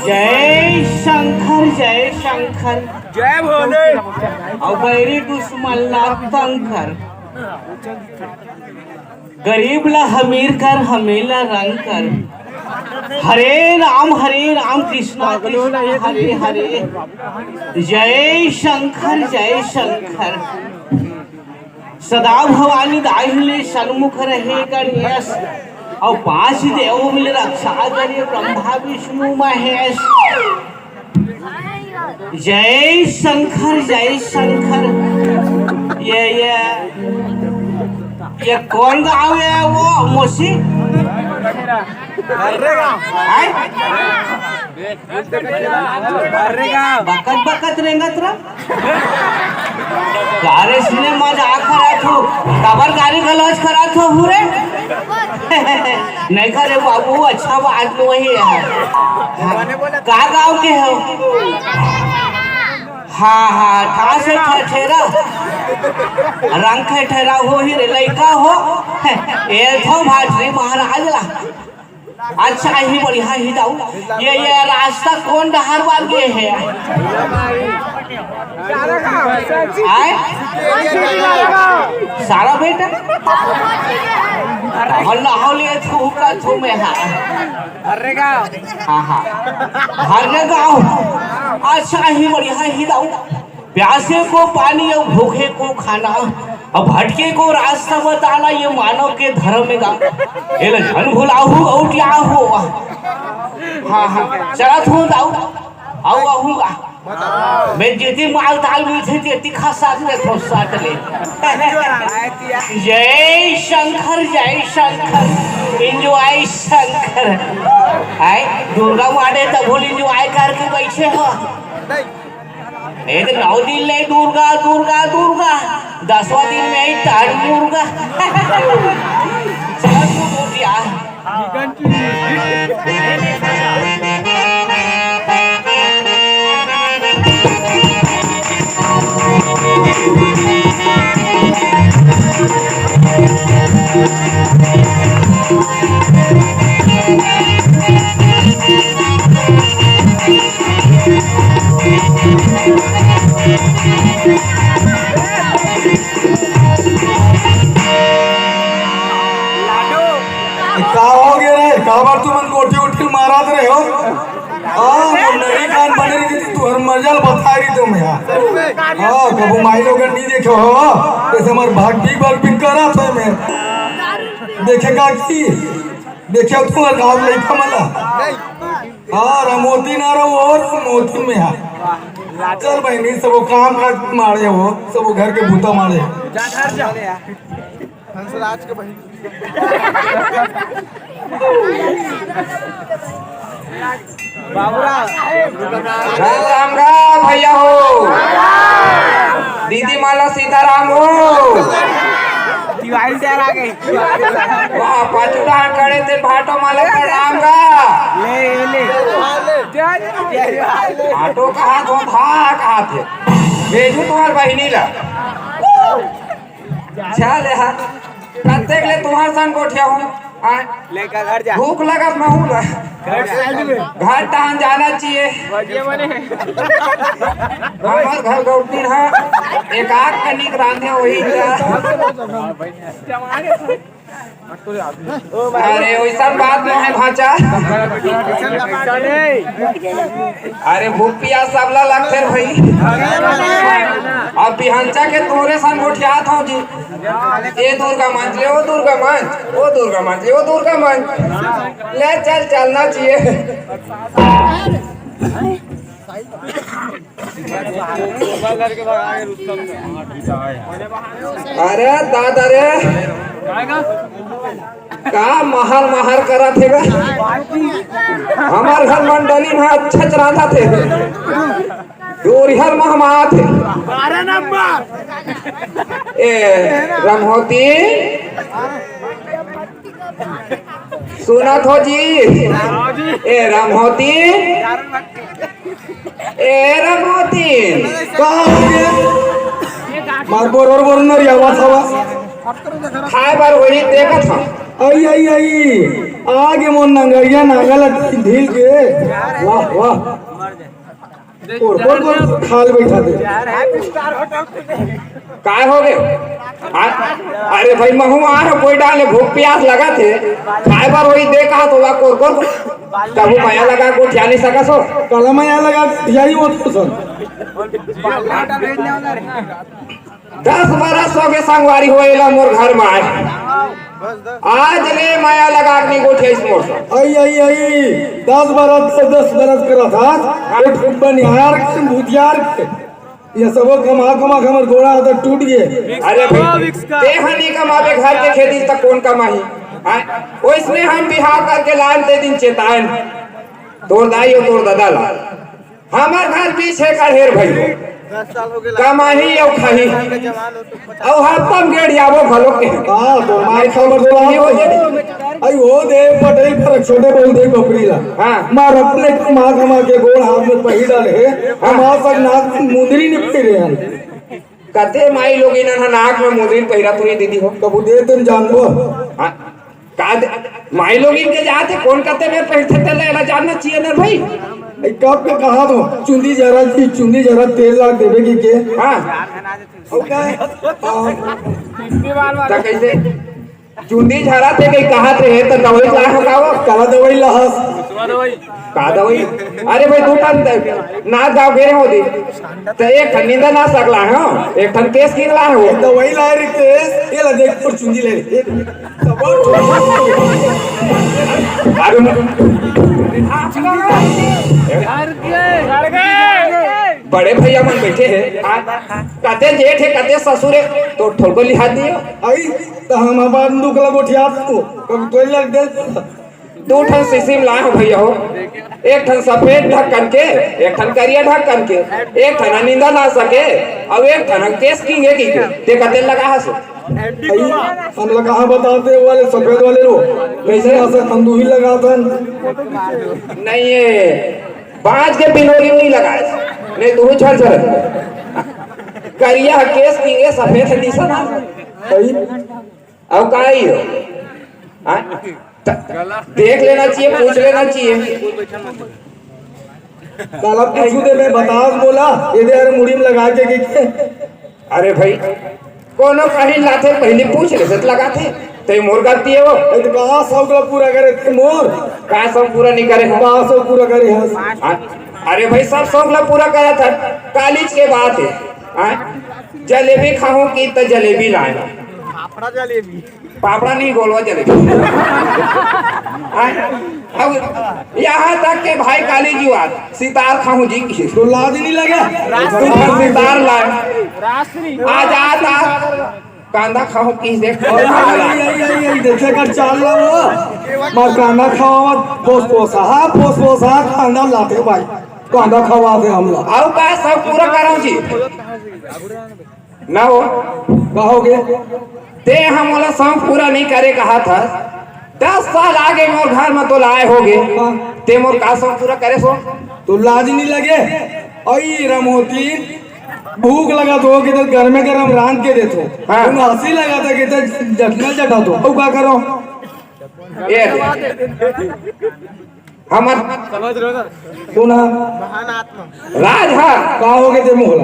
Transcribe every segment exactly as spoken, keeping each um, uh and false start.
जय शंकर, जय शंकर। जय भोले। अउ बैरी दुश्मन ला तंग कर, गरीब ला अमीर कर, अमीर ला रंग कर। हरे राम, हरे राम, कृष्णा कृष्णा, हरे हरे। जय शंकर, जय शंकर। सदा भवानी दाहिने सन्मुख रहे गणेश, अउ पांच देव मिल रक्षा करे ब्रह्मा विष्णु महेश। जय शंकर, जय शंकर। ये, ये, ये कौन गांव है वो, मौसी? अरे गांव। हैं? अरे गांव। बकत बकत रेंगत रहा। गारे सुने मजाक करत हो, काबर गारी गलौज करत हो रे? नहीं करे बाबू, अच्छा बात नहीं है। हाँ, का गांव के हो? हाँ, हाँ, ठा से ठे-, ठेरा। रंग के ठेरा हो ही रे, लइका हो। एल थो भाटरी महाराज ला। अच्छा ही बढ़िया ही दाऊ। ये, ये रास्ता कौन डहार बार गे हे? आय? सारा बेटा? हल्ला हौली थूका थू में हा। अरे का? हाँ, हाँ। हर गाँव। अच्छा ही बढ़िया ही दाऊ। प्यासे को पानी अउ भूखे को खाना, अउ भटके को रास्ता बताना, ये मानव के धर्म में गा। एला झन भुलाहू अउ क्या हो। हाँ, हाँ, चलत हूँ दाऊ, अउ आहूँगा। मैं जेती माल ताल मिलथे, तेती खा साथ ले, थो साथ ले। जय शंकर, जय शंकर, एंजॉय शंकर। हाय, दुर्गा मारे तब बोली एंजॉय करके बैठे हो। एक नौ दिन ले दुर्गा, दुर्गा, दुर्गा, दसवाँ दिन में ही ताड़ मुर्गा। चल तू बोटिया। का हो गया रे? काबर तुमन गोटी उठी मारत रहे हो? हाँ, वो नरी कान बने रही थी, तू हर मजल बता रही तुम यार। हाँ, कबू माई लोगन नहीं देखे हो, जैसे हमारे भाग भी भाग भी करा था मैं। देखे का की? देखे तू हर गाँव लइका मला। हाँ, रमोती ना रहो और रमोती में हाँ। चल भाई, नहीं सब वो काम काज मारे हो, सब वो घर के बूता मारे। हंसराज के बहिनी। बाबूराव। राम राम भैया हो। दीदी माला सीताराम हो। दिवाली तैयार आ गई। वाह, पाछू डहान खड़े ते भाटो माला प्रणाम गा। ले, ले। भाटो कहा थो था, कहा थे। भेजू तुम्हार बहिनी ला। चल यार, कतेक ले तुम्हार संग गोठिया हूँ। हाँ? लेकर घर जा। भूख लगत महू ला। घर साइड में। घर तहन जाना चाहिए। बगिया बने। हमार घर गौतीन है, एक आग कनिक रांधे वही जा। अरे, वैसन बात नहीं है, भांचा। अरे, भूख पियास सबला लगथे भाई। अब बिहंचा के तोरे सन गोठियात हूँ जी। ए दुर्गा मंच ले, ओ दुर्गा मंच, ओ दुर्गा मंच ले, ओ दुर्गा मंच। ले चल, चलना चाहिए। अरे दादा रे, का महर महर करत हे गा? हमार घर मंडली में अच्छा चलाता थे, दूरिहर महमात हे। बारह नंबर। ए रमहोती, सुनत हो जी? ए रमहोती, ए रमहोती, कहाँ हो गया? मार बोर और बोर नरिया आवाज आवाज। खाए बार वही देखत हूँ। आई, आई, आई, आगे मोर नंगरिया नांगल ढील के। वाह, वाह। कोर, कोर, कोर, खाल बैठा दे। काय हो गे? आ, अरे भाई, महू आ रहा, कोई डाले, भूख प्यास लगा थे, खाए बर वही दे कहा तो वा कोर, कोर, तबू मया लगा, गोठिया नहीं सका सो। कला मया लगा, यही वो तो सन। दस बरस हो गे संगवारी हो एला मोर घर में आए। आज ले मया लगा के नहीं गोठियाइस मोर से। आई, आई, आई, दस बरस, दस, दस बरस करत हस, एक बनिहार के, भूतियार के, ये सबो कमा, कमा के हमर गोड़ा हाथ टूट गए। अरे भाई, ते ह नहीं कमाबे घर के खेती, त कौन कमाही? हाँ? ओइसने हम बिहाव करके लान ते दिन चेतान, तोर दाई अउ तोर ददा ला। हमर घर बीस एकड़ हेर भई हो। कमाही अउ खाही। अउ हफ्ता म गेड़ियाबो घलो के। हाँ, तो मार खाबर तो ये हो जाए। आई वो दे पटेल पर छोटे बहू दे बपरी ला। हाँ। मार अपने कमा कमा के गोड़ हाथ में पहिर डाले हे। हम आज तक नाक में मुंदरी नहीं पहिरे हन। कते माई लोग इन्हन नाक में मुंदरी पहिरा तो ये दीदी हो। कबू दे तुम जानबो। हाँ। का दे, माई लोगिन के जात हे, कौन कते में पहिरथे, तेला एला जानना चाहिए ना भाई। ए, कब के कहा तो, चुंदी जरा की, चुंदी जरा तेल ला देवे की के। हाँ। अउ का है? हाँ। त कैसे? चुंदी झरा थे, कहीं कहा थे, तो दवाई ला हो का वो? काला दवाई ला हस। का दवाई? अरे भाई, दू ठन त-, नाच गाँव गे रहे हो दी। त एक ठन निंदा नाच सकला है, एक ठन केस किंग ला है वो। दवाई ला रे केस, ये ला देख, तोर चुंदी ले रे। अरे, बड़े भैया मन बैठे हैं, आ, कते जेठ है, कते ससुर है, तो ठोको लिहा दियो। आई, तो हम अपन दुख ला गोठिया तू, कब कोई लग दे। दू ठन सिसिम लाए हो भैया हो, एक ठन सफेद ढक्कन के, एक ठन करिया ढक्कन के, एक ठन निंदा ना सके, अउ एक ठन केस किंग है की के, ते कते लगा हस। भाई, हम लोग कहाँ बताते वाले सफेद वाले लो, कैसे? ऐसे हम दू ही लगाते हैं। नहीं, ये बाज के पिनोरी नहीं लगाए, नहीं तो झर झर। करिया केस किंग है, सफेद है निशाना। भाई, अब का ही हो? हाँ? त-, देख लेना चाहिए, पूछ लेना चाहिए। काला पूछू दे, मैं बतास बोला, ये दे यार मुड़ी में लगा के, के, के? अरे भाई, कोनो कहीं लाथे, पहली पूछ ले, सत लगाथे, ते मोर गलती है वो। ए, तो कहाँ शौक ला पूरा करे थे मोर? का शौक पूरा नहीं करे हो? कहाँ शौक पूरा करे हस? हाँ? अरे भाई, सब शौक ला पूरा करा था, कॉलेज के बात है। हाँ? जलेबी खाहूं कि त जलेबी लाए। फाफड़ा जलेबी। पापड़ा नहीं, गोलवा जलेबी। आय, अब यहाँ तक के भाई काली जी बात, सितार खाऊं जी की। तो लाज नहीं लगे? सितार लाए। आज आता, कांदा खाऊं की देख। अरे, अरे, अरे, अरे, अरे, देखे कर चाल रहा वो। मार कांदा खावा, पोस पोसा, हाँ, पोस पोसा, कांदा लाते भाई। कांदा खावा दे हमला। आओ का सब पूरा कराओ जी। ना हो। का हो गया? ते ह मोला शौक पूरा नहीं करे कहा था। दस साल आगे मोर घर में तो लाए हो गए। हाँ। ते मोर का शौक पूरा करे सो? तो लाज नहीं लगे? अई रमोतीन, भूख लगा तो कि तो गरमे गरम रांध के देथो। हाँ। तुम हंसी लगा था कि तो जटना जटा दो। अब का करो? ये दे। हमर समझ रहे हो ना? कोन हा? महान आत्मा। राज हा। का हो गए ते मोहला?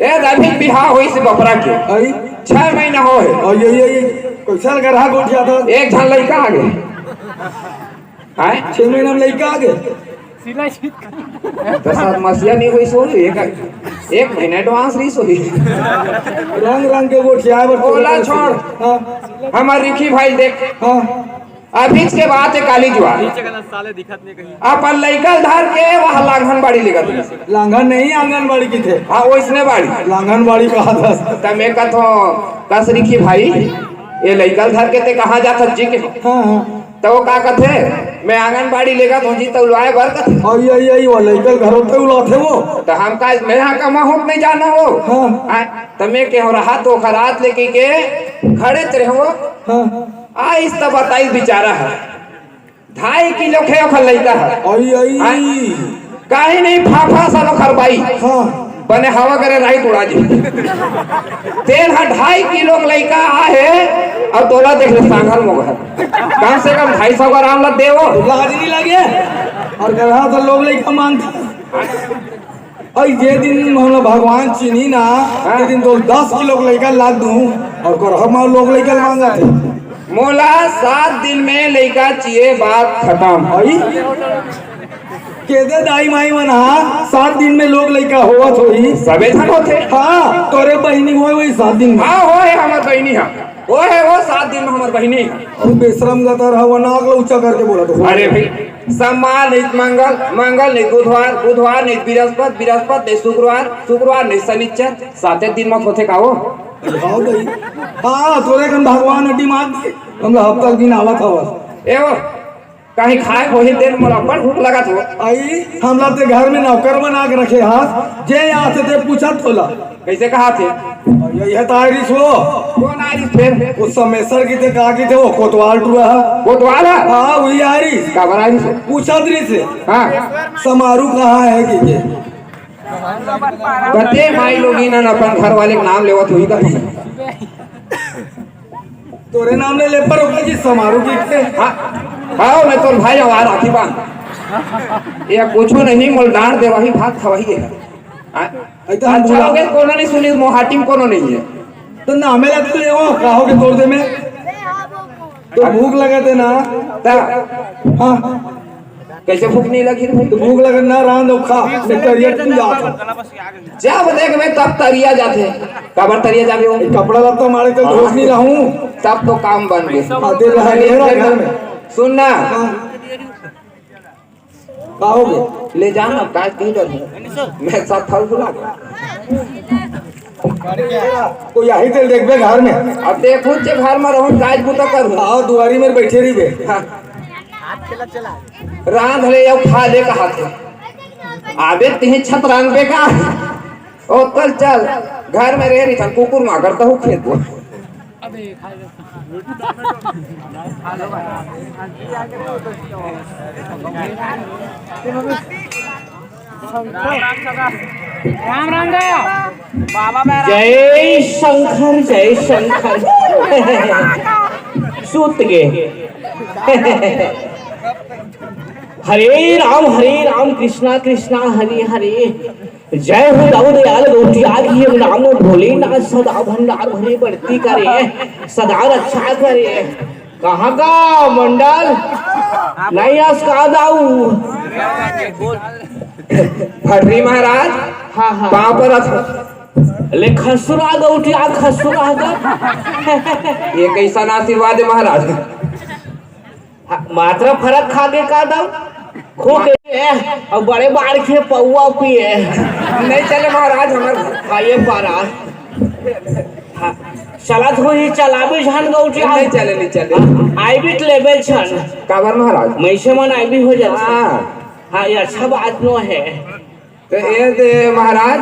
ए, अभी बिहाव होइस बपरा के। अई? छह महीना हो है। अई, अई, अई, कैसा लगा रहा गोठिया था? एक झन लइका आ गए। हैं? छह महीना में लइका आ गए? दस सात मसीहा नहीं होइस हो, एक, एक महीना एडवांस रही सो। रंग रंग के गोठिया बर ओला छोड़। हाँ। हमार रिखी भाई देख। हाँ। अभीच के बात है काली जुआ। नीचे का ना साले दिखत नहीं कहीं। अपन लइका धर के वहाँ लांघन बाड़ी लेकर। लांघन नहीं, आंगनबाड़ी की थे। हाँ, वैसने बाड़ी। लांघन बाड़ी कहा था। त मैं कथो, कस रिखी भाई, ये लइका धर के ते कहाँ जात जी के? हाँ, हाँ। त वो का कथे, मैं आंगनबाड़ी लेगा तुझी तो उलवाए बर कथे। आई, आई, आई, वो लइका घर होते उलाते वो। त हम का, मैं यहाँ कमा हूँ, नहीं जाना वो। हाँ। आ, त मैं के हो रहा तो खरात लेके के खड़े तेरे हो। हाँ। आइस त बताइस बिचारा ह। ढाई किलो के ओखर लइका ह। अई, अई। आय? काहे नहीं फाफा सन ओखर बाई? हाँ। बने हवा करे राई उड़ा जी। तेन ह ढाई किलो के लइका आहे, अउ तोला देख ले सांघल मोघल। कम से कम ढाई सौ ग्राम ला देवो। लाज नहीं लगे? अउ गरहा तो लोग लइका मांगथे। अउ जे दिन हमला भगवान चिन्ही ना, हाँ। ते दिन तो दस किलो के लइका लाद दूं, अउ गरहा मा लोग लइका मांगथे। मोला सात दिन में लइका चाहिए, बात खतम। अई? केदे दाई माई मन हा सात दिन में लोग लइका होवत होही? सबे झन होथे। हाँ, तोरे बहिनी होय वही सात दिन में। हाँ, होय हमर बहिनी हा। वो है वो सात दिन में हमर बहिनी हा। अउ बेशरम गतर हा, वो नाक ला ऊंचा करके बोला तो। अरे भाई, सम्मान नहीं मंगल, मंगल नहीं बुधवार, बुधवार नहीं बृहस्पति, बृहस्पति नहीं शुक्रवार, शुक्रवार नहीं शनिचर, साते दिन में होथे का वो? हाँ भाई। हाँ, तोरे कन भगवान अड्डी मार दे। हमला हफ्ता के दिन आवत हवस। ए वो, कहीं खाए होही तेन मोला अब्बड़ भूख लगत हो। अई, हमला ते घर में नौकर बना के रखे हस, जे आथे ते पूछत होला। कइसे कहाथे? यही तो आरिस वो। कोन आरिस फेर? वो समेसर की ते का की ते वो कोतवाल टुरा हा। कोतवाल हा? हाँ, वही आरिस। काबर आरिस? पूछत रहिस हे। हाँ। समारू कहाँ है कि के? कते माई लोगिन अपन घर वाले के नाम लेवत होही का? तोरे नाम ले ले पर ओकर जी समारू की के। हाँ, हाँ, मैं तोर भाई आवार आती बान। ये कुछो नहीं, मोल डांट देवाही, भात खवाही है। हाँ? अई तो हम अच्छा बुला- हो गया, कोनो नहीं सुनी, मोहाटी में कोनो नहीं है। तो नामे ला तो ले वो, का हो के तोड़ दे में? तो भूख लगा दे ना। ता- हाँ। कइसे भूख नहीं लगी रे भाई? तो भूख लगन ना, रांध अउ खा, मैं तरिया तू जात हूँ। जब देखबे तब तरिया जाथे। काबर तरिया जाबे हो? कपड़ा लत्ता मारे के धोस नहीं रहूं। तब तो काम बन गए। हाँ, दे रहा है, ये रहा घर में। सुन ना। हाँ। का हो गए? ले जा ना, काज नहीं कर। मैं सब फल फुला। कोई यही तेल देखबे घर में। अब देखू जे घर में रहूं, काज बूता करूं। आओ, दुआरी में बैठे रहिबे। हाँ। रांध ले अउ खा ले कहाथे। आबे तिही छत रांधबे का? ओ कल चल, घर में रह रही था, कुकुर मार करता हूँ खेत को। राम राम गया। बाबा मैं जय शंकर, जय शंकर। सुत गे। हरे राम, हरे राम, कृष्णा कृष्णा, हरे हरे। जय हो दाऊ दयाल गौटिया की, हम नाम भोलेनाथ सदा भंडार भरे बढ़ती करे, सदा रक्षा करे। कहाँ का मंडल? नहीं अस का दाऊ? भटरी महाराज, हाँ, हाँ। पाँव परत। ले खसुरा गौटिया, खसुरा गा। ये कैसा आशीर्वाद है महाराज? हाँ, मात्रा फरक खा के का दाऊ? खो के ए, अउ बड़े बाढ़ के पौवा पिए। नहीं चले महाराज, हमर हाँ, ये पारा। हाँ, चलत होही, चलाबे झन गौटिया। नहीं चले, नहीं चले। हाँ, आईबी लेबे झन। काबर महाराज? मइसे मन आईबी हो जाथे। हाँ। हाँ, ये अच्छा बात नो है। तो ये दे महाराज,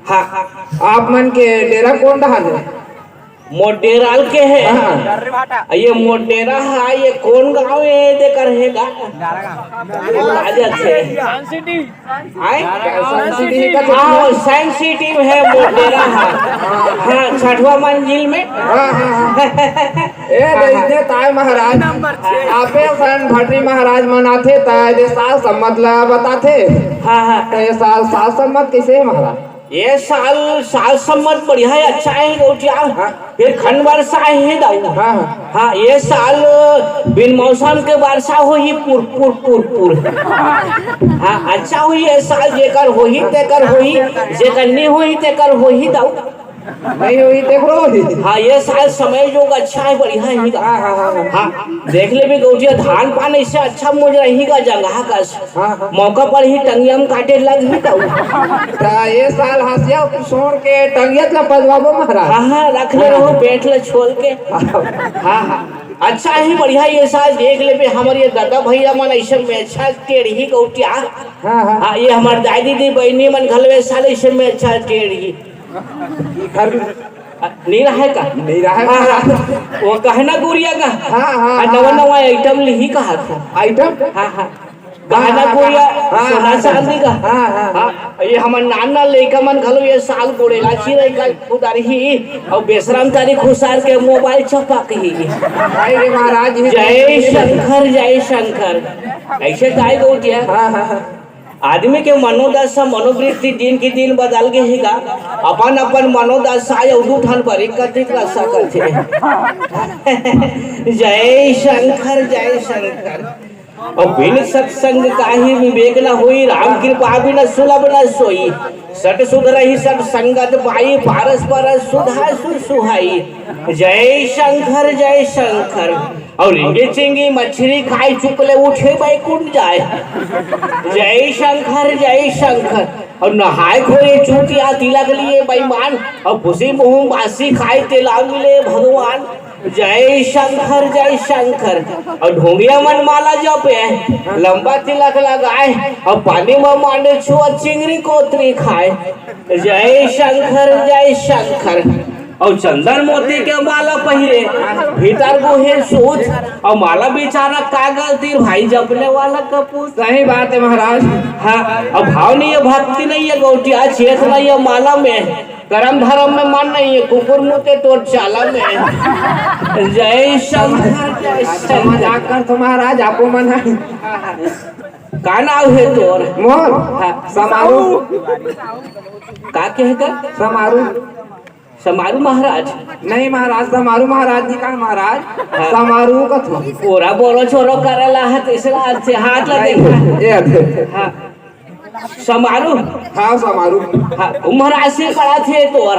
हाँ, आप मन के डेरा कोन डहार है? मोर डेरा के है। हाँ। ये मोर डेरा है, ये कोन गांव है, दे कर है गा? आ जाथे। आए? साइंस सिटी का हाँ, साइंस सिटी में है मोर डेरा है। हाँ, छठवां मंजिल में। हाँ, हाँ, हाँ। ए, दे, दे, ताय महाराज। आपे सन भटरी महाराज मन आथे, ताय दे साल सम्मत ला बताथे। हाँ, हाँ। तो ये साल, साल सम्मत कैसे है महाराज? ये साल, साल सम्मत बढ़िया है, अच्छा है, गौटिया। हाँ। फिर खन वर्षा है, दाऊ। हाँ, हाँ। हाँ, ये साल बिन मौसम के वर्षा होही, पुर, पुर, पुर, पुर। हाँ, अच्छा होही ये साल, जेकर होही, तेकर होही, जेकर नहीं होही, तेकर होही, दाऊ। नहीं होही, तेकरो होही। हाँ, ये साल समय जोग अच्छा है, बढ़िया है। हाँ, हाँ, हाँ, हाँ। हाँ, देख लेबे गौटिया, धान पान ऐसे अच्छा मोज रही का जंगहा कस। हाँ, हाँ। मौका पर ही टंगिया में काटे लग ही तो। ता ये साल हंसिया छोड़ के टंगिया ला पजवाबो महाराज। हाँ, हाँ, रख ले रहो पेट ला छोड़ के। हाँ, हाँ। अच्छा ही बढ़िया ये साल देख लेबे, हमर ये दादा भैया मन ऐसे में अच्छा टेढ़ी गौटिया। हाँ, हाँ। हाँ, ये हमर दाई दीदी बहनी मन घलवे साल ऐसे में अच्छा टेढ़ी। घर में नहीं रहा है का? नहीं रहा है। हाँ, हाँ। वो कहना गुड़िया का? हाँ, हाँ, हाँ, नवा, हाँ। नवा आइटम लिही कहा था। आइटम? हाँ, हाँ। गहना गुड़िया, हाँ, सोना हाँ, चांदी का। हाँ, हाँ। हाँ, ये हमर नाना लइका मन घलो ये साल गोड़ेला चिरई का उतारही, अउ बेसरम तारी खुसार के मोबाइल चपक ही। भाई रे महाराज, ये जय शंकर, जय शंकर। ऐसे काय गौटिया? हाँ, हाँ, हाँ। आदमी के मनोदशा, मनोवृत्ति दिन के दिन बदल गे हे गा। अपन अपन मनोदशा अउ दू ठन बरी कतिक रह सकत हे। जय शंकर, जय शंकर। अउ बिन सत्संग काहि विवेक न होई, राम कृपा बिन सुलभ न सोई। सत सुध रही सत संगत पाई, पारस परस सुधा सुर सुहाई। जय शंकर, जय शंकर। अउ रिंगे चिंगी मछरी खाई, चुकले उठे बैकुंठ जाए। जय शंकर, जय शंकर। अउ नहाए खोए चूतिया तिलक लिए बेईमान, अउ खुशी मुँह बासी खाए तेला मिले भगवान। जय शंकर, जय शंकर। अउ ढोंगिया मन माला जपे, लंबा तिलक लगाए, अउ पानी म मांडे छुआ चिंगरी कोतरी खाए। जय शंकर, जय शंकर। अउ चंदन मोती के माला पहिरे, भीतर गुहे सूत, अउ माला बिचारा का गलती भाई जपने वाला कपूत। सही बात है महाराज। हाँ, अउ भाव नहीं है, भक्ति नहीं है गौटिया, चेत नहीं है माला में। करम धरम में मन नहीं है, कुकुर मुते तोर चाला में। जय शंकर, जय शंकर। मजाक कर तो महाराज, आपो मन है। का नाव है तोर? मोर? हाँ। समारू। का कहे का? समारू। समारू महाराज? नहीं महाराज, समारू महाराज जी का महाराज? हाँ। समारू का थो। पूरा बोलो छोरो करला है, तीसरा हाथ से हाथ लगे। नहीं, ये हाथ। हाँ। समारू? हाँ, समारू। हाँ, महाराज से पड़ा थे तोर।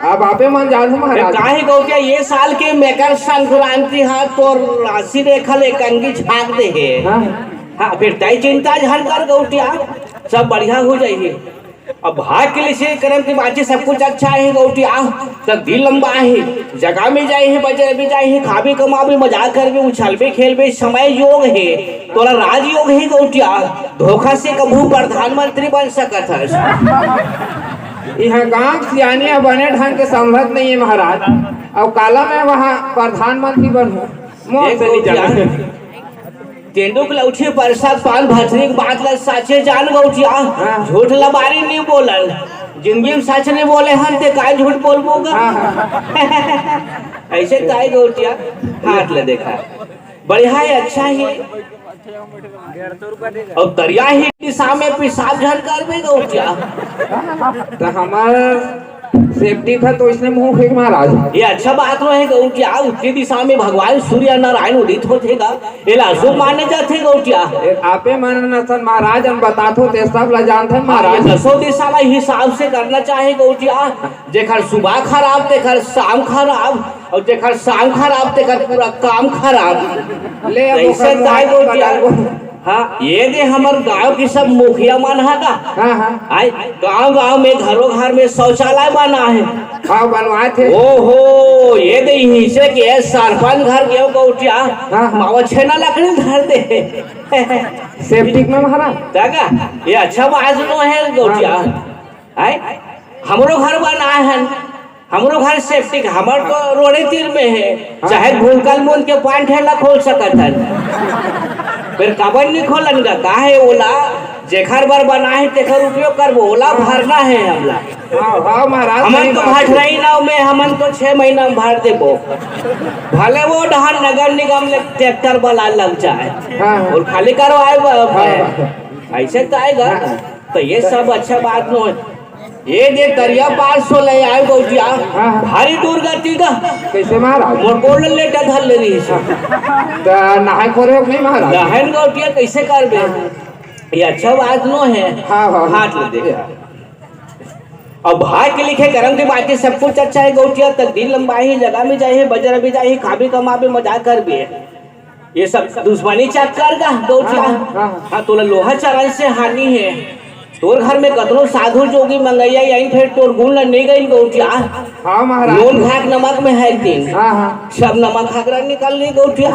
अब आपे मन जानू महाराज। काहे गौटिया, ये साल के मकर संक्रांति हा तोर राशि रेखा ले कंगी झांक दे हे। हाँ। हाँ, फिर तय चिंता झन कर गौटिया, सब बढ़िया हो जाही। अब भाग के लिए से करम के बाचे सब कुछ अच्छा है गौटिया, तब दिल लंबा है, जगह में जाए है, बजर भी जाए है, खाबे कमाबे, मजाक करबे, उछलबे खेलबे, समय योग है। तोला राजयोग ही गौटिया, धोखा से कभू प्रधानमंत्री बन सकत हस। इहाँ गांव सियानी ह बने ढंग के संभत नहीं है महाराज। अउ काला मैं वहाँ प्रधानमंत्री बनहूँ, मोर एक से नहीं गौटिया, जाना। तेंदू के लौठी प्रसाद पान भतरी के बात ला साचे जान गौटिया। हाँ। झूठ लबारी नहीं बोलन, जिंदगी में सच नहीं बोले हन ते काय झूठ बोलबो गा? हाँ, हाँ। ऐसे काय गौटिया, हाथ ले देखा। बढ़िया है, अच्छा ही। अउ तरिया ही दिशा में पेशाब झन करबे गौटिया। तो हमार सेफ्टी था तो इसने मुंह फेंक महाराज। ये अच्छा बात नो है गौटिया, उत्तरी दिशा में भगवान सूर्य नारायण उदित होथे गा, एला अशुभ माने जाथे गौटिया। ए, आपे मन नथन महाराज, हम बताथो ते सब ला जानथन हाँ, ये महाराज। दसों दिशा ला हिसाब से करना चाहे गौटिया। जेकर सुबह खराब, तेकर शाम खराब, अउ जेकर शाम खराब, तेकर पूरा काम खराब। ले, अब ऐसे ओकर काय मुंह बोल दिया? पकड़ लो। हाँ, ये दे हमर गांव के सब मुखिया मन हा का? हाँ, हाँ। आय, गांव-गांव में, घरों-घर में शौचालय बना है। हाँ, बनवाए थे। ओहो, ये दे इही से के सरपंच घर के गौटिया, हाँ, हाँ। मावा छेना लकड़ी धर दे। सेप्टिक में महाराज। तगा, ये अच्छा बात नो है गौटिया। हाँ। आय, हमरो घर बना है। हमरो घर सेप्टिक, हमर तो रोडे तीर में है, हाँ। चाहे भूलकल मुंद के पान ठेला खोल सकत हन। फिर काबर नहीं खोलन गा? काहे ओला जेखर बर बना है, तेखर उपयोग करबो, ओला भरना है हमला। हाँ, हाँ, महाराज, हमन सही तो बात है। भटराई नाव में, हमन तो छह महीना में भर देबो। भले वो डहर नगर निगम ले ट्रैक्टर वाला लग जाए हाँ, हाँ। और खाली करवाए बर। हाँ, हाँ। ऐसे तो आएगा। हाँ। तो ये सब अच्छा बात नो है। ये दे तरिया पार सो ले आए गौटिया, हाँ, हाँ। भारी दुर्गति गा। कैसे महाराज? मोर गोड़ लेटा धर ले रही है। तो नहाए खोरे हो नहीं महाराज? नहाए गौटिया कैसे करबे? हाँ। ये अच्छा बात नो है। हाँ, हाँ, हाँ। हाथ ले दे। अब भाग के लिखे करम के बाटे सब कुछ अच्छा है गौटिया, तकदीर लंबा ही, जगह में जाए है, बजर भी जाए है, खाबे कमाबे, मजा करबे। ये सब दुश्मनी चक्कर का गौटिया। हाँ, हाँ, हाँ। हाँ, तोला लोहा चरण से हानि है। तोर घर में कतनो साधु जोगी मंगैया आई, फिर तोर गुण ल नहीं गई गौटिया। हाँ, महाराज। नून खाक नमक में है एक दिन। हाँ, हाँ। सब नमक हगरा निकल गई गौटिया।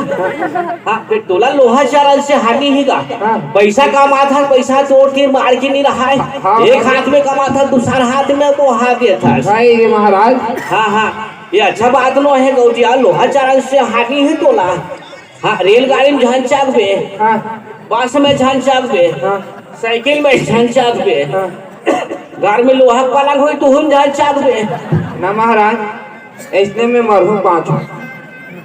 हाँ, फिर तोला लोहा चरण से हानि ही गा। हाँ। पैसा कमात हस, पैसा तोर तीर मार के नहीं रहा है। हाँ, एक हाँ। हाथ में कमात हस, दूसर हाथ में बोहा देत हस। भाई रे महाराज। हाँ, हाँ। ये अच्छा बात नो है गौटिया, लोहा चरण से हानि ही तोला। हाँ, रेलगाड़ी में झन चाकबे। हाँ। बस में झन चघबे, हाँ। साइकिल में झन चघबे, हाँ। घर में लोहा पलंग होई, तुहू म झन चघबे। ना महाराज, अइसने में मरहूं पाछू।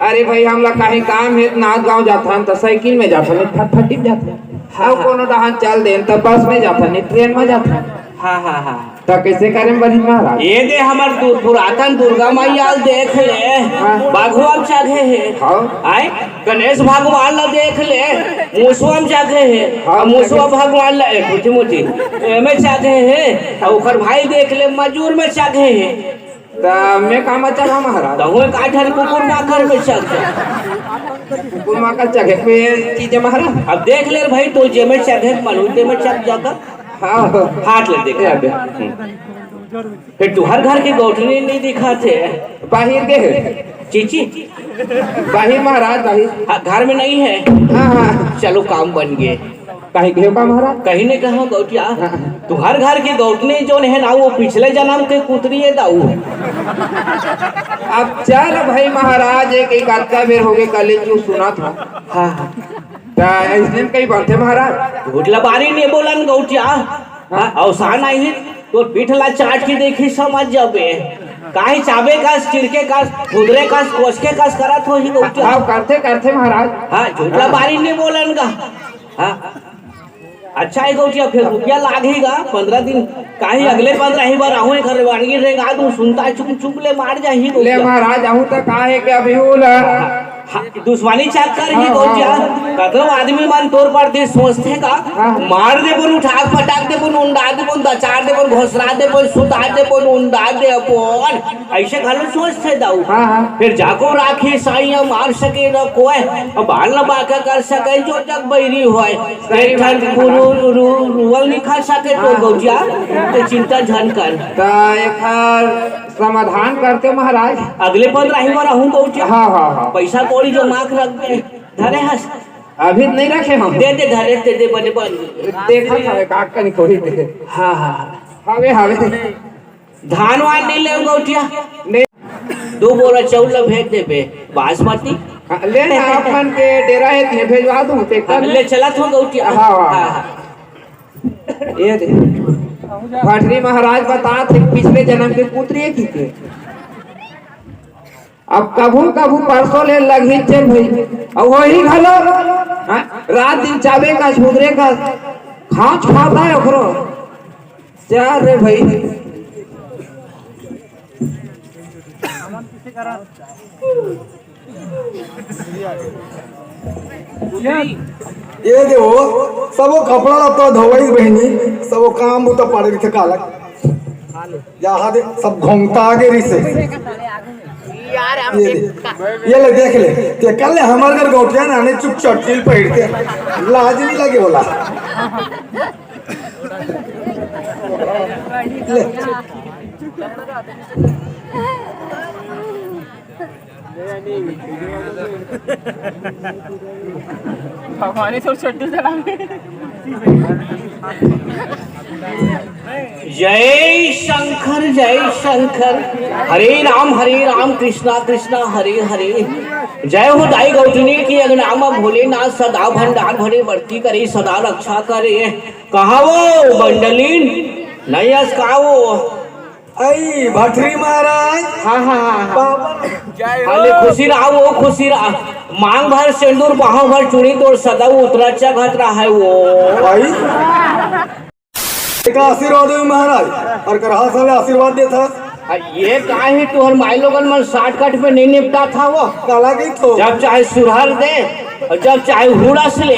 अरे भाई, हमला कहीं काम हे त नांदगांव जाथन त साइकिल में जाथन, फटफटी में जाथन। हाँ, अउ हाँ। कोनो डहान चल देन त बस में जाथन, ट्रेन में जाथन। हाँ, हाँ, हाँ। त कइसे करे म बनही महाराज? ये दे हमर दु-, पुरातन दुर्गा मैया ल देख ले, हाँ। बघवा म चघे हे। हाँ। आय, गणेश भगवान ल देख ले, मुसवा म चघे हे। हाँ, अउ मुसवा चघे। भगवान ल, ए, मुठी, मुठी, एमे चघे हे। अउ ओकर भाई देख ले, मजूर में चघे हे। त मैं का म चघंव महाराज? त हुए का ठन कुकुर माकर में चघ जा। कुकुर माकर चघे में चीज हे महाराज? अब देख ले रे भाई, तो जेमे चघे के मन होई, तेमे चघ जाता। हाँ। हाथ ले देख। ए, अबे। हम्म। फेर तुंहर घर के गौठनी नइ दिखत हे। बाहिर गे हे। चीची। बाहिर महाराज, बाहिर। हाँ, घर में नइ हे। हाँ, हाँ। चलो, काम बन गे। कहीं गे का महाराज? कहीं नइ कहंव गौटिया। हाँ। तुंहर घर के गौठनी जोन हे ना, वो पिछले जनम के कुतरी हे दाऊ। अब चल भाई महाराज, एक, एक अतका बेर होगे, कले जो सुनत हंव। हाँ, हाँ। त अइसने म कहीं बनथे महाराज? झूठ लबारी नइ बोलन गौटिया। हाँ, अवसान आही, तोर पीठ ला चाट के देखही, समझ जाबे। काहे चाबे कस, चिरके कस, खुदरे कस, कोसके कस करत होही गौटिया। हाँ, करथे, करथे महाराज। हाँ, झूठ लबारी नइ बोलन गा। हाँ। अच्छा हे गौटिया, फेर रुपया लागही गा, पंद्रह दिन, काहे अगले पंद्रह ही बार आहूं, एकर वानगी रेंगा दूं, सुनता चुप चुप ले मार जाही ले गौटिया। महाराज, आहूं त का हे के अभी वो ला हाँ, दुश्मनी चक्कर ही हाँ, गौटिया। हाँ, हाँ। कतनो आदमी मन तोर परती सोचथे का, हाँ। मार देबो, उठा के पटक देबो, उंडा देबो, दचार देबो, घोसरा देबो, सुता देबो, उंडा देबो, अइसे घलो सोचथे दाऊ। हाँ, हाँ। फेर जाको राखी साईं मार सके न कोय, अब बाल न बांका कर सके जो जग बैरी होय। सही एक ठन बात है। गुरु, रु-, रुवल नइ खा सके तो हाँ। गौटिया, त चिंता झन कर। त एखर समाधान करते महाराज। अगले पंद्रह ही बार आहूं गौटिया। हाँ, हाँ, हाँ। पइसा कौड़ी जमा के रख दे। धरे हस। अभी नइ रखे हंव। दे दे, धरे दे दे, बने बन। देखत हवे, का कनी कोई दे। हाँ, हाँ, हाँ। हवे, हवे। धान वान नइ लेव गौटिया। नइ। दू बोरा चाउर ला भेज देबे, बासमती। हाँ, ले ना, अपन के डेरा हे, तिहें भेजवा दूं, ते हाँ, कर ले। ले चलत हंव गौटिया। हाँ, हाँ। हाँ, हाँ। ये दे। भटरी महाराज बतात हे, पिछले जनम के पुत्री हे कहिके। अब कभू कभू परसों ले लगही चल भाई। अब वही घलो, हाँ, रात दिन चाबे कस, खुदरे कस, खांच खाता हे ओकरो। चल रे भाई। ये दे वो, सबो कपड़ा लत्ता धोवई बहिनी, सबो काम बूता पड़े रहिथे कालक। यहाँ दे, सब घोंघता आगे रहिसे। ये दे, ये ले देख ले, ते कल ले हमर घर गौटिया नाने चुप चट्टील पहिर के, लाज नइ लगे ओला। ले। भगवान ही तो छड्डू चला। जय शंकर, जय शंकर। हरे राम, हरे राम, कृष्णा कृष्णा, हरे हरे। जय हो दाई गौठनी के अंगना म भोलेनाथ सदा भंडार भरे, बरती करे, सदा रक्षा करे। कहाँ वो बंडलीन? नइ अस का वो? अई भटरी महाराज। हाँ, हाँ, हाँ, हाँ। बाबा। हाँ, ले खुशी रहा वो, खुशी रहा। मांग भर सेंदूर, पाँव भर चूड़ी, तोर सदा उतरा चघत रहा है वो। अई। एका आशीर्वाद हो महाराज, अउ करहा साले आशीर्वाद देथस। आ, ये का हे, तुंहर माईलोगन मन shortcut में नइ निपटात हव। काला कहिथो? जब चाहे सुरहर दे अउ जब चाहे हुड़स ले।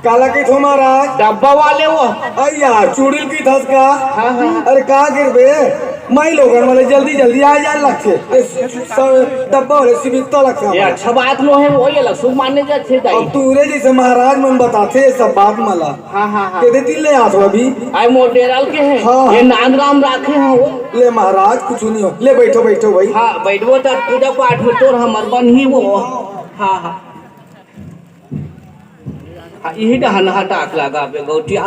काला कहिथो महाराज? डब्बा वाले वो। अई यार, चूड़ी ल कहिथस का? हाँ, हाँ। अरे का करबे, माईलोगन वाले जल्दी जल्दी आ जाए लगथे। ए, स-, स-, डब्बा वाले सीमित तो लगथे। ये अच्छा बात नो हे, वो ये लसुन मारने जाथे दाई। अब तुंहरे जइसे महाराज मन बताथे ये सब बात मला। हाँ, हाँ, हाँ। केदे दिन ले आथो अभी? आय मोर डेरा ल के हे। हाँ। ये नांदगांव राखे हंव वो। ले महाराज, कुछू नइ हो। ले बइठो, बइठो भाई। हाँ, बइठबो त पूजा पाठ में तोर हमर बनही वो। हाँ, हाँ। हाँ, इही डहन हटा के लगाबे गौटिया।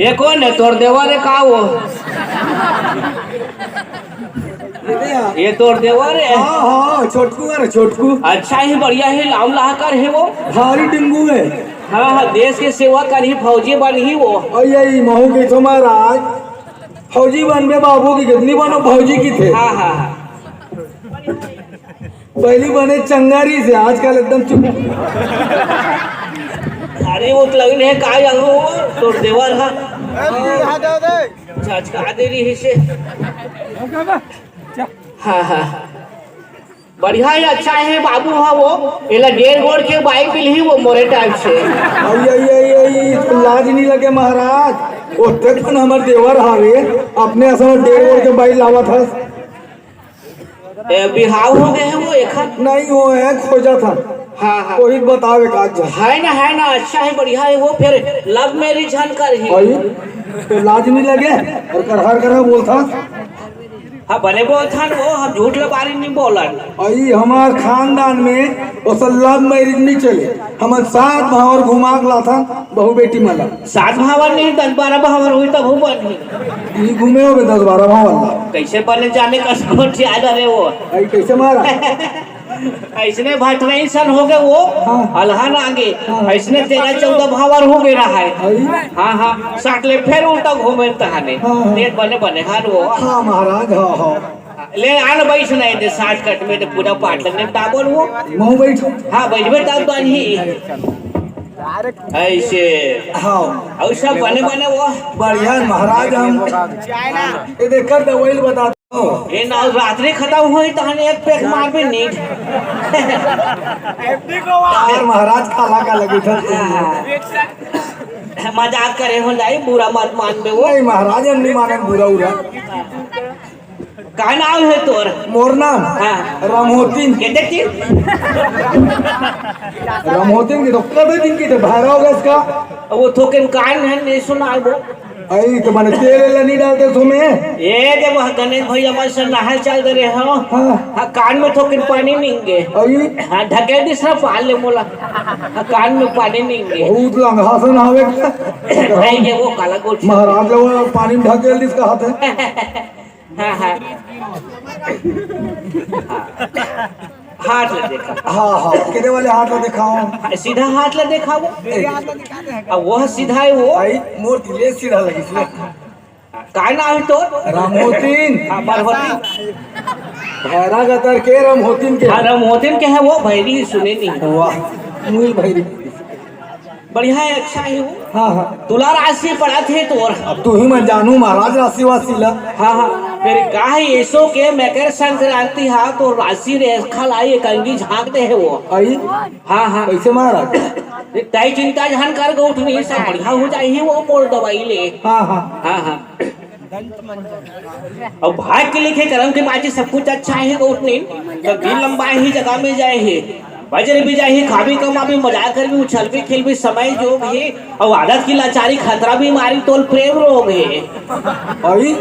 ये कोन हे, तोर देवर हे का वो? ये तोर देवर हे? हाँ, हाँ, छोटकू हे रे, छोटकू। अच्छा हे, बढ़िया हे, लाम लाहकर हे वो। भारी डिंगू हे। हाँ, हाँ, देश के सेवा करही, फौजी बनही वो। अई, अई, महू कहिथों महाराज, फौजी बनबे बाबू कहिथे, नइ बनो भौजी कहिथे। हाँ, हाँ, हाँ। पहिली बने चंगारी से, आजकल एकदम चुप। अरे वो तो लगिन हे, काय आलू वो, तोर देवर हा। अच्छा, अच्छा, दे रही हे से। हाँ, हाँ। बढ़िया हे, अच्छा हे बाबू हा वो। एला डेढ़ गोड़ के बाई मिलही वो मोरे टाइप से। अई, अई, अई, अई, तो लाज नइ लगे महाराज। ओतका कन हमर देवर हावे, अपने असन डेढ़ गोड़ के बाई लावत हस। ए, बिहाव हो गे हे वो एखर? नइ होय हे, खोजत हन। हाँ, हाँ। कोई बतावे का आज। हे ना, हे ना, अच्छा हे, बढ़िया हे वो, फेर love marriage झन करही। अई, तो लाज नइ लगे? अउ करहा करहा बोलथस। हाँ, बने बोलथन वो, हम झूठ लबारी नइ बोलन। अई, हमर खानदान में ओ सब love marriage नइ चले। हमन सात भांवर घुमा के लाथन बहू बेटी मन ला। सात भांवर नहीं, दस बारह भांवर होही तभो बनही। ई घूमे होबे दस बारह भांवर ला। कइसे बने जाने कस गोठिया रे वो। अई, कइसे महाराज? अइसने भटरई सन हो गे वो, हाँ। अलहन आगे। हाँ। अइसने तेरह चौदह भांवर हो गे रहय। अई। हाँ, हाँ, साट ले फेर उल्टा घूमे तहाने। हाँ, हाँ। नेट बने बने हर वो। हाँ महाराज, हाँ, हाँ। ले आन बइठ नहीं दे, साट कट में तो पूरा पाट लगने टाबर वो। महू बइठ। हाँ, बइठबे तब बनही। अइसे। हाँ। अउ सब बने बने वो। बढ़िया महाराज, हम ये देख कर दवाई बता। ए नवरात्रि खतम होही तहन एक पैक मारबे नीट। यार महाराज, काला का लगी था। मजाक करे हों दाई, बुरा मत मानबे वो। नहीं महाराज, हम नइ मानन बुरा उरा। का नाम हे तोर? मोर नाम? हाँ। रमहोतिन। के देखी? रमहोतिन के तो कबे दिन के तो भैरव गस का। वो थोकिन कान हे, नइ सुनाय वो। अई, तो माने तेल एला नइ डालते सो में? ए, दे वह गणेश भइया मन से नहाय चल दे रहे हो। हाँ। हाँ, कान में थोकिन पानी निंगे। अई। हाँ, ढकेल दिस ना पाल ले मोला। हाँ, कान में पानी निंगे। बहुत लंघा से नहावे के। नहीं, ये वो काला गोठ। महाराज लोग पानी में ढकेल दिस कहत हे। हाँ, हाँ। हाथ ला देखा। हाँ, हाँ, केदे वाले हाथ ला देखाओ। हाँ, सीधा हाथ ला देखाओ। ए। अब वो सीधा हे वो। भाई, मोर तिले सीधा लगिस ले। का नाम हे तोर? रामहोतिन। हाँ, बरहोतिन। भैरा गतर के रामहोतिन के। हाँ, रामहोतिन के हे वो, भैरी सुने नहीं। वाह, मुई भैरी। बढ़िया हे, अच्छा हे वो। हाँ, हाँ। तुला राशि पड़त हे तोर। अब तुही मन जानहू महाराज राशि वासी ला। हाँ, हाँ। फेर का हे, एसो के मकर संक्रांति हा तो राशि रेखा ला एक अंगी झांक दे हे वो। अई? हाँ, हाँ। कइसे महाराज? ए, तैं चिंता झन कर गौठनी, सब बढ़िया हो जाही वो मोर दवाई ले। हाँ, हाँ। हाँ, हाँ। अउ भाग के लिखे करम के बाजी सब कुछ अच्छा हे गौठनी, तो दिन लंबा ही जगह में जाय हे। बजर भी जाही, खाबी कमाबी, मजाक करबी, उछलबी खेलबी, समय जोग हे। अउ आदत की लाचारी, खतरा बीमारी, तोल प्रेम रोग हे। अई,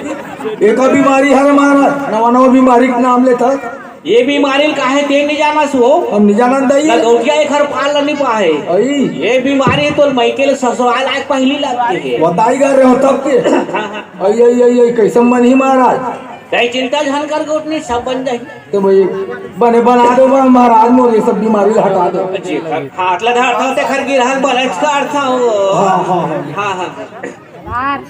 एका बीमारी हरे महाराज, नवा नवा बीमारी के नाम लेता। ये बीमारी ल काहे ते नइ जानस वो? हम नइ जानन दाई। ना गौठिया एखर पाल ल नइ पाए। अई। ये बीमारी तोल मइके ले ससुराल आए के पहिली लगथे। बताई गा रहे हो तब के। हाँ, हाँ। अई, अई, अई, अई, कइसे मन ही महाराज? कहीं चिंता झन कर गौठनी, सब बन जाही। तो भाई, बने बना दो बा-, महाराज मोर ये सब बीमारी ल हटा दो। जी, हाथ लगा था, ते खर गिरहल बनत का अर्थ हो। हाँ, हाँ, हाँ। हाँ, हाँ।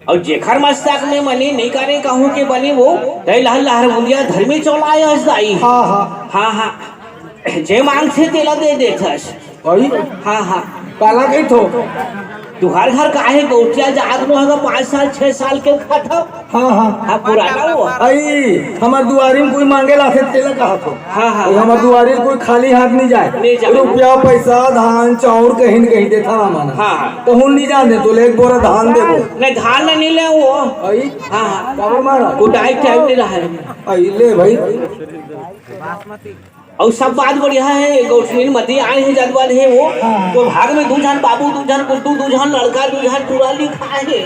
अउ जेखर मस्तक में मनी नइ करे, कहूँ के बनी वो, तै लहर लहर मुंदिया धर्मी चौलाय हस दाई। हाँ, हाँ। हाँ, हाँ। जे मांगथे तेला दे देथस। अई? हाँ, हाँ। काला कहिथो? तुहर घर काहे गौठिया जात नो हगा पाँच साल, छह साल के खाथव? हाँ, हाँ। हाँ, पुराना वो। अई, हमर दुआरी में कोई मांगे ला आथे तेला कहत हो। हाँ, हाँ। अई, हमर दुआरी में कोई खाली हाथ नइ जाय। नइ जाय। रुपया, पैसा, धान, चाउर कहीं न कहीं देथा हमन। हाँ, हाँ। कहूँ नइ जान दे, तोले एक बोरा धान देबो। नहीं, धान नहीं ले वो। अई? हाँ, हाँ। काबर महाराज? कुटाई टाइम नइ रहा है। अई, ले भाई। अउ सब बात बढ़िया हे, गौठनी मती आए हे, जग बन हे वो। हाँ। तो भाग में दू झन बाबू, दू झन गुड्डू, दू झन लड़का, दू झन टूरा लिखा हे।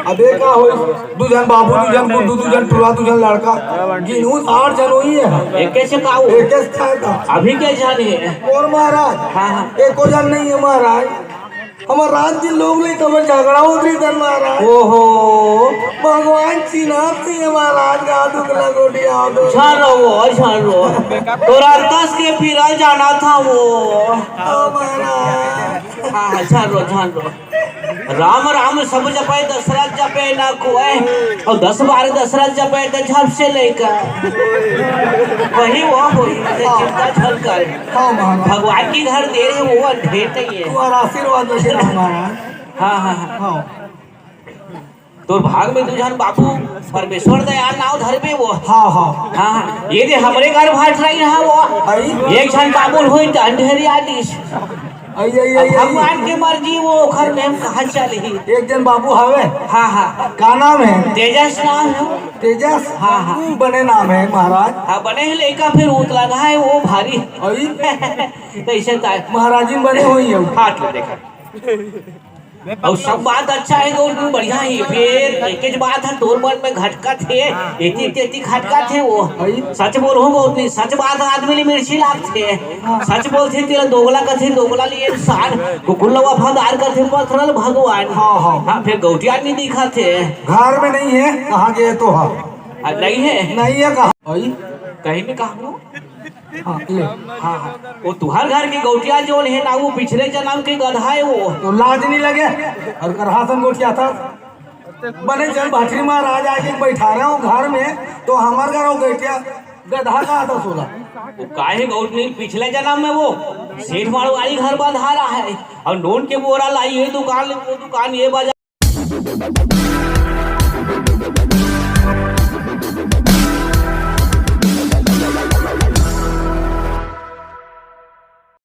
अबे का होई? दू झन बाबू, दू झन गुड्डू, दू झन टूरा, दू झन लड़का। गिनहू आठ झन होई हे। एक कैसे का हो? एक कैसे खाए का? अभी के झन हे? और महाराज? हाँ, हाँ। एको झन नहीं हे महाराज। हमर रात दिन लोग ले कबर झगड़ा होत रहिस महाराज। ओहो। भगवान चिन्हात नहीं है महाराज, का दुख लगो दिया दो। छान रहो, और छान रहो। तोरा दस के फिरा जाना था वो। ओ महाराज। हाँ, हाँ, छान रहो, छान रहो। राम राम सब जपे, दशरथ जपे ना कोय। और दस बार दशरथ जपे तो झप से लेकर। वही वो होई, चिंता झन कर। हाँ महाराज। भगवान की घर देर है, वो अंधेर नहीं है। तुम्हारा आशीर्वाद रखे महाराज। हाँ, हाँ, हाँ। हाँ। तोर भाग में दू झन बाबू परमेश्वर दयाल नाव धरबे वो। हाँ, हाँ। हाँ, हाँ। ये दे हमरे घर भाट रही रहा वो। अई। एक झन बाबू होई त अंधेरी आदिस। अई, अई, अब अई, अई। भगवान के मर्जी वो ओखर में हम कहाँ चलही। एक झन बाबू हवे। हाँ, हाँ। का नाम है? तेजस नाम है। तेजस? हाँ, हाँ। बने नाम है महाराज। हाँ, बने है लइका फिर उतला है वो भारी। अई। तो इसे ताय। महाराजिन बने होई है। हाथ ले देखा। अउ सब बात अच्छा हे, गौतमी बढ़िया हे। फेर एकेच बात ह तोर मन में घटकत हे, एती तेती खटकत हे वो। सच बोलहूँ गौतमी, सच बात आदमी ले मिर्ची लागथे। सच बोलथे तेला दोगला कथे, दोगला ले इंसान, कुकुर ल वफादार कथे, पथरल भगवान। हाँ, हाँ। हाँ, फेर गौटिया नहीं दिखत हे। घर में नहीं है, कहाँ गए तो हाँ। आ, नहीं है? नहीं है कहाँ? भाई? कहीं में कहाँ हो? हाँ, ले। हाँ, हाँ। वो तुहर घर के गौटिया जोन हे ना, वो पिछले जन्म के गधा हे वो। तो लाज नहीं लगे? और गधा सन गौटिया था। बने चल भाटरी महाराज आके बैठा रहे हो घर में, तो हमार घर हो गौटिया गधा का था सोला। वो काहे गौट नहीं, पिछले जन्म में वो सेठ मारवाड़ी घर बंधा रहा है और नून के बोरा लाई, ये दुकान ले, वो दुकान, ये बाजार।